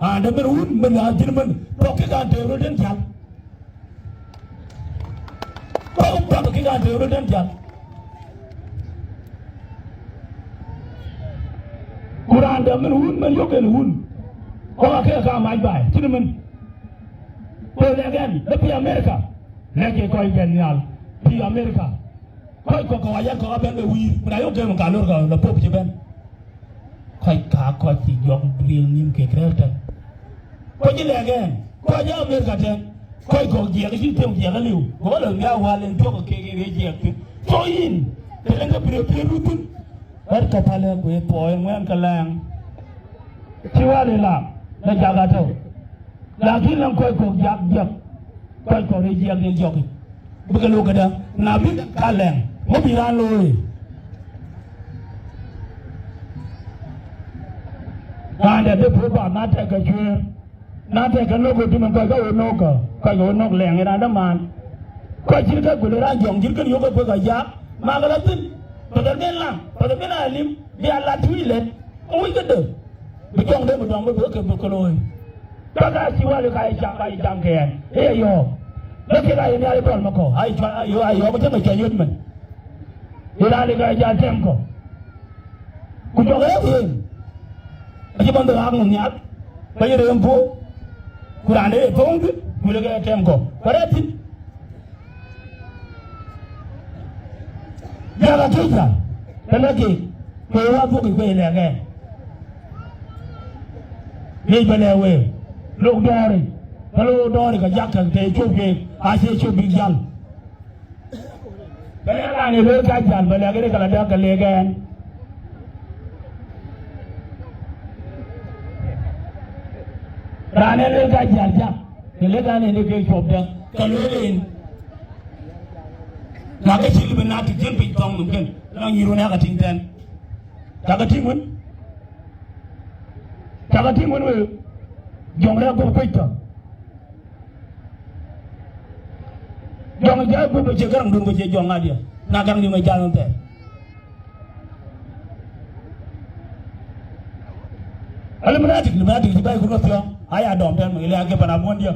Raan dɛ mën wun, mën raan thïn mën, pɔ̈k kï kan tëëk röt en jäl. Pɔ̈k, pɔ̈k kï kan tëëk röt en jäl. Ku raan dɛ mën wun, mën yök en wun. Kɔ̈k akek ka mac baai, cïn mën. Ku lɛ̈k ɛn, bï pïï Amerika, lɛ̈k ke kɔc bɛ̈n nhial, pïï Amerika. Kɔc kɔ̈k kɔ̈k ayek kɔ̈k abɛ̈n ke wïïr, ku na yök gɛm ka lor ka lɔ pop cï bɛ̈n. Kɔc ka kɔc cï jɔk riëël nïm kek rɛ̈ɛ̈r tën. Kɔc cï lɛ̈k ɛn, kɔc ë Amerika tën, kɔc kɔ̈k jiɛk cï them jiɛk aliu, go lɔ nhiaar wäl en thiɔ̈k kek ye jiɛk thïn. So yïn, të lëŋ ke pïïr pïïr röt thïn, wɛ̈t ke päl ë ku ye thuɔɔu en ŋuɛ̈ɛ̈n ke lɛ̈ɛ̈ŋ. Cï wäl ë la, la jak atɔ̈. Lakin lɛ̈ŋ kɔc kɔ̈k jak jiɛk, kɔc kɔ̈k röt jiɛk den jɔk yic. Bï ke lok këdä, na bï ka lɛ̈ŋ, ŋö bï raan looi? Raan dɛ bï puɔ̈u ba na tɛk ke cuëër, na tɛk ke nɔ̈k ke tïmën kɔc ke ɣöt nɔ̈k kë, kɔc ke ɣöt nɔ̈k lɛ̈ŋ ë raan dä maan. Kɔc cït ke ku le raan jɔŋ cït kën yök ke kuek ajak, mak la thïn, päth ben la, päth ben a lim, bï a lat tui lɛt, awïc këdë? Bï jɔŋ de bï dɔm bï bï ke bï ke looi. Ka ka cï wal ka ye cam, ka ye cam ke ɛn. Ee yɔ̈ɔ̈k. Bï kek aye Nhialic bɔl makɔ. Aye cua-, aye, aye yɔ̈ɔ̈k cï ŋa cua yöt mën. Nhialic ka ye jal tɛm kɔ. Ku jɔk ee wen. Acï bän dhil ɣak nhom nhial. Ba ye rem puɔ̈u. Ku raan de ye thöŋ thïn. Ku lek ee tɛm kɔ. Ku rɛ̈ɛ̈r thïn. Yak akëc jäl, të lɛ̈k keek, ku ë wäthok ë kuec lɛ̈k ɛn. Ŋic bä lɛ̈k week, lok dɔ̈ɔ̈ric, të lok dɔ̈ɔ̈ric, ke jak käk të cop keek, acie cop bïk jäl. Bä lɛ̈k raan ë lueel ka jäl, bä lɛ̈k ënë ke la däk ke lek ɛn. Raan ë lueel ka jäl, jak, ke lek ɛn ënë ke cop däk, ke lueel en. Na ke cï lëbï na tï jën piny thɔŋ nɔm kën, na nyïïr wën ë ka tïŋ tɛ̈n. Cakë tïŋ wën? Cakë tïŋ wën wek? Jɔŋ rɛ̈k guöp kuec tɔ̈. Jɔŋ jai guöp acie gäraŋdun, ku cie jɔŋ ŋadiɛ̈, na gäraŋdun ë jal wën thɛɛr. Alïmïnatik, lïmïnatik cï bɛ̈ɛ̈i kun ke thiɔ̈ɔ̈ŋ, aya dɔm tɛ̈n, mɛn le ake pan abun diɛ̈.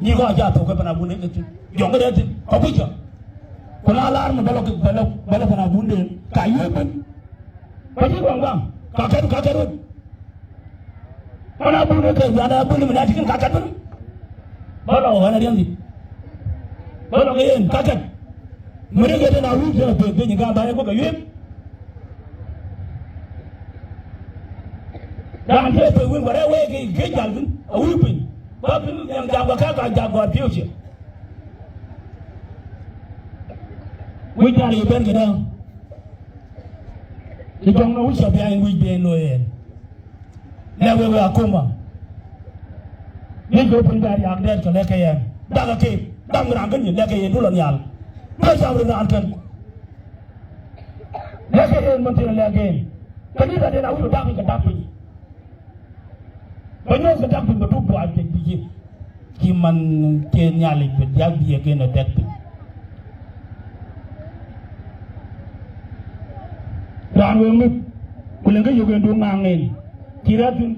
Nyi kɔc aca thök ke pan abun ë ke thïn. Jɔŋ këde thïn, ka kuc cä. Ku na laar mɛn bä lɔ, bä lɔ, bä lɔ pan abun den, ka yuëë bën. Ka cï guaŋ guaŋ, ka kɛ̈t, ka kɛ̈t wën. Pan abun ë ke, pan abun lïmïnatik ka kɛ̈t wën. Bä lɔ ɣän ariɛm dït. Bä lɔ ke yen, ka kɛ̈t. Mïrï ke tën awïc tën apeth piny, ka bä ye guɔ ke yuëëp. Raan tën apeth wën, ku rɛ̈ɛ̈r wei ke, ke jäl thïn, awïc piny. Bä piny nhiam jam, ka ka jam gɔ̈ɔ̈r piɔ̈u cï. Wïc jäl ye bɛ̈n këdäŋ. Ë jɔŋ në wïc cä bï yen wïc bï en looi yen. Lɛ̈k wek, wek akuma. Yen jɔ piny bɛ riääk dɛɛt, ke lɛ̈k ke yɛn. Dak ke, dak raan kën nyin, lɛ̈k ke yen, du lɔ nhial. Bɛ cam raan kën. Lɛ̈k ke yen, man thiin lɛ̈k yen. Kanitha den awïc bï dak piny, ke dak piny. Bä nyuɔ̈th ke dak piny, bä tuk duac piny bï yiëk. Cï man cie Nhialic bï diäk bï yiëk en ë dɛk piny. Raan wek mïth, ku leŋ ke yök en du ŋaŋ en, cï rɛ̈t thïn.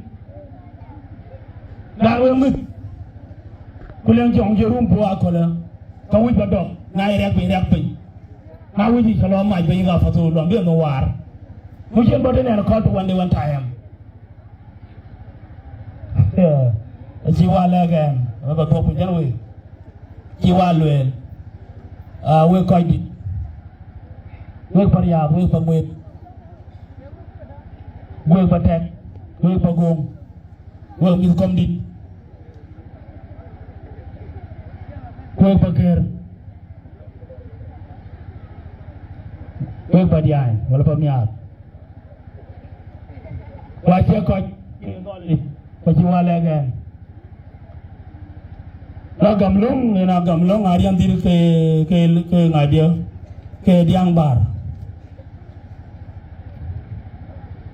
Raan wek mïth, ku leŋ jɔŋ cï rum puɔ̈u akölë, ka wïc bä dɔm, na ye rɛ̈k piny, rɛ̈k piny. Na wïc yic, ke lɔ mac bï yïk apathou, lɔ bï en waar. Ku cïn bɔ̈ tënɛn, call to one day, one time. Acï wa lɛ̈k ɛn, ë bä thuɔ̈k piny tënë wek. Cï wa lueel, aa, wek kɔc dït, wek pa riääk, wek pa ŋuet, wek pa tɛk, wek pa goŋ, wek mïth kɔm dït, wek pa kër, wek pa diaany wala pa miaar. Ku acie kɔc, ku acï wa lɛ̈k ɛn. La gam löŋ, yen a gam löŋ, a riɛm dhil ke, ke, ke ŋadiɛ̈, ke diaŋ bäär.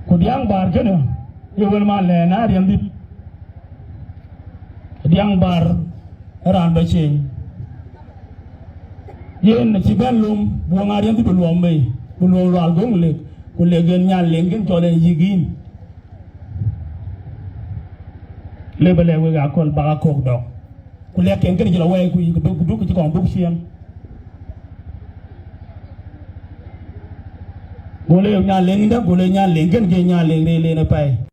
Ku diaŋ bäär kënë, ye wël man lɛ̈ɛ̈n a riɛm dhil. Diaŋ bäär ë raan bä cieŋ. Yen acï bɛ̈n löm, buɔŋ a riɛm dhil bï luɔm bei, bï luɔm lual göŋ lek, ku lek en nyan leŋ kën cɔl en yïk yïn. Le bä lɛ̈k wek aköl, bäk akök dɔk. Ku lɛ̈k en kënë cï lɔ wɛɛi, ku yïk duk, duk cï kɔn duk ciëën. Go le nyan leŋ yïndä, go le nyan leŋ kën ke nyan leŋ rëër len apɛi.